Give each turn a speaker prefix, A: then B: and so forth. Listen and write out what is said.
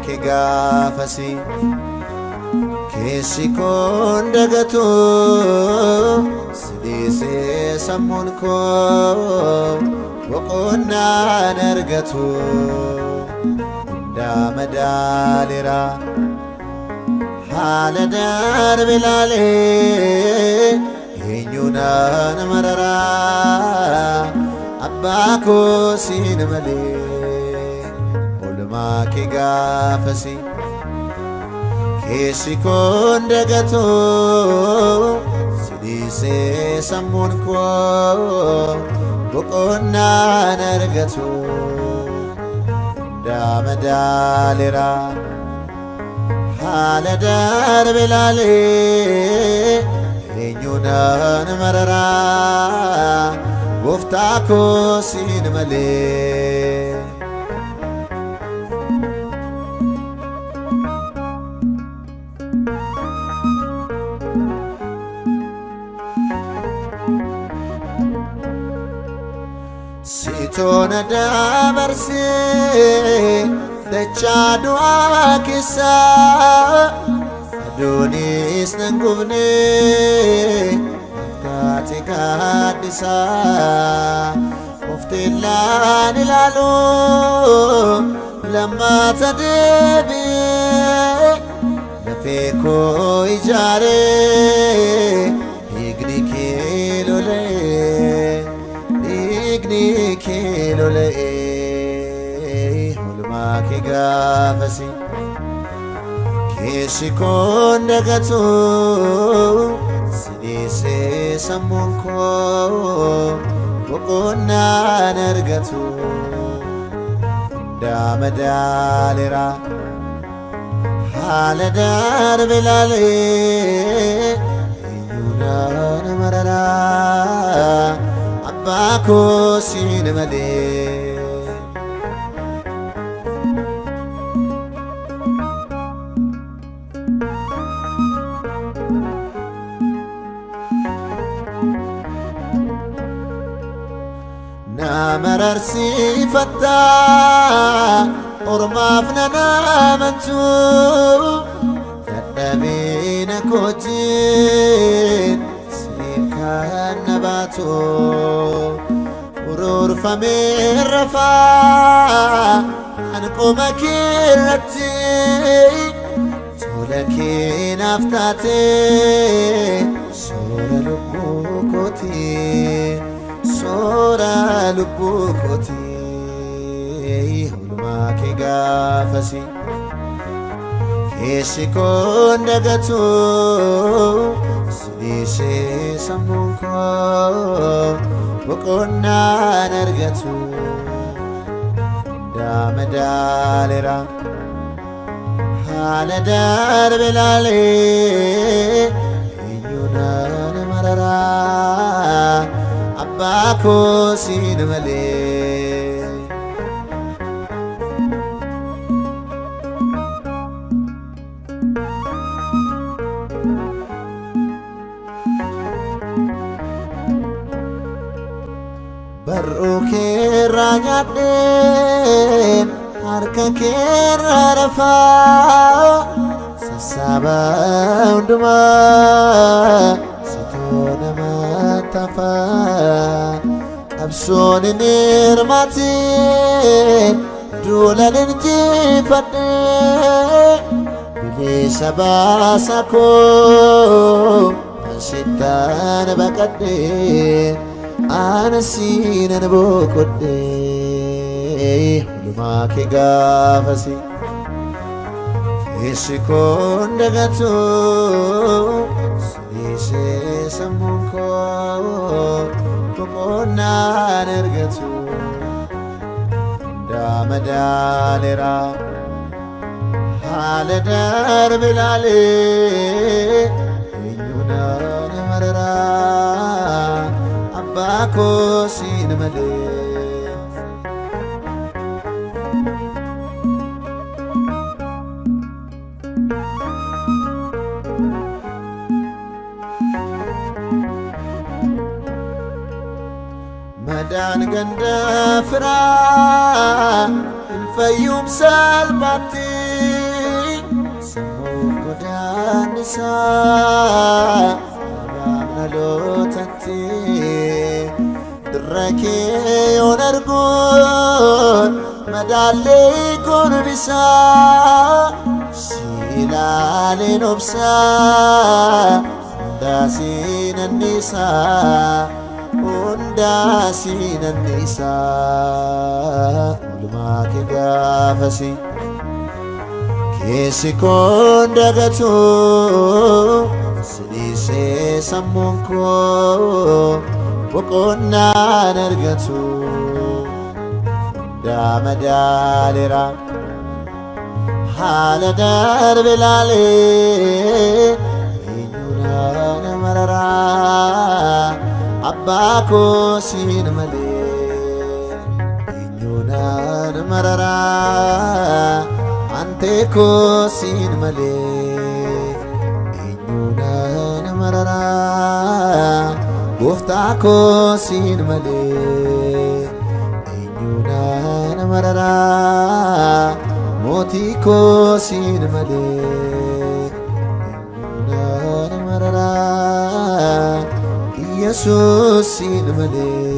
A: kee gaafasi keessi koon dagatu si dhiisee sammuun koo boqonnaan argatu hundaa madaaleera haala darbe laalee eenyuunaan mararaa abbaa koo siin malee oolmaa kee gaafasi keessi koon dagatu si dhiisee sammuun koo boqonnaan argatu hundaa madaaleera haala darbe laalee eenyuunaan mararaa gooftaa koo siin malee. Sitoona dabarsee dachaa du'aa keessa aduunis nan gubne taate gaaddisa ofteellaan ilaalu lammaata deebi'ee lafee koo ijaaree dhiigni kee lola'ee dhiigni kee lola'ee oolmaa kee gaafasi keessi koon dagatu si dhiisee sammuun koo boqonnaan argatu hundaa madaaleera haala darbe laalee eenyuunaan mararaa abbaa koo siin malee. Na mararsiifatta ormaaf nan amantu dadhabina kootiin siin kan na baatu ururfamee rafaa an qoma kee irratti tola kee naaf taate soora lubbuu kootii. Soora lubbuu kootii oolmaa kee gaafasi keessi koon dagatu si dhiisee sammuun koo boqonnaan argatu hundaa madaaleera haala darbe laalee eenyuunaan mararaa abbaa koo siin malee. Barruu keerraa nyaadheen harka keerraa rafaa sassaaba hundumaa sitoo nama tafaa qabsoon hin hirmaatiin duulan injifadhee bilisa baasa koo ansittaan baqadhee ana siinan boqodhee oolmaa kee gaafasi keessi koon dagatu si dhiisee sammuun koo boqonnaan argatu hundaa madaaleera haala darbe laalee eenyuunaan mararaa abbaa koo siin malee. Madaan ganda firaa hin fayyum salphaatti isaa dhalootatti dirra kee yoon arguun madaallee gorbisaa si ilaaleen obsaa hundaa siin anniisaa hundaa siin anniisaa oolmaa kee gaafasi. Keessi koon dagatu si dhiisee sammuun koo boqonnaan argatu hundaa madaaleera haala darbe laalee eenyuunaan mararaa abbaa koo siin malee eenyuunaan mararaa ante koo siin malee eenyuunaan mararaa gooftaa koo siin malee eenyuunaan mararaa mootii koo siin malee eenyuunaan mararaa Yesuus siin malee.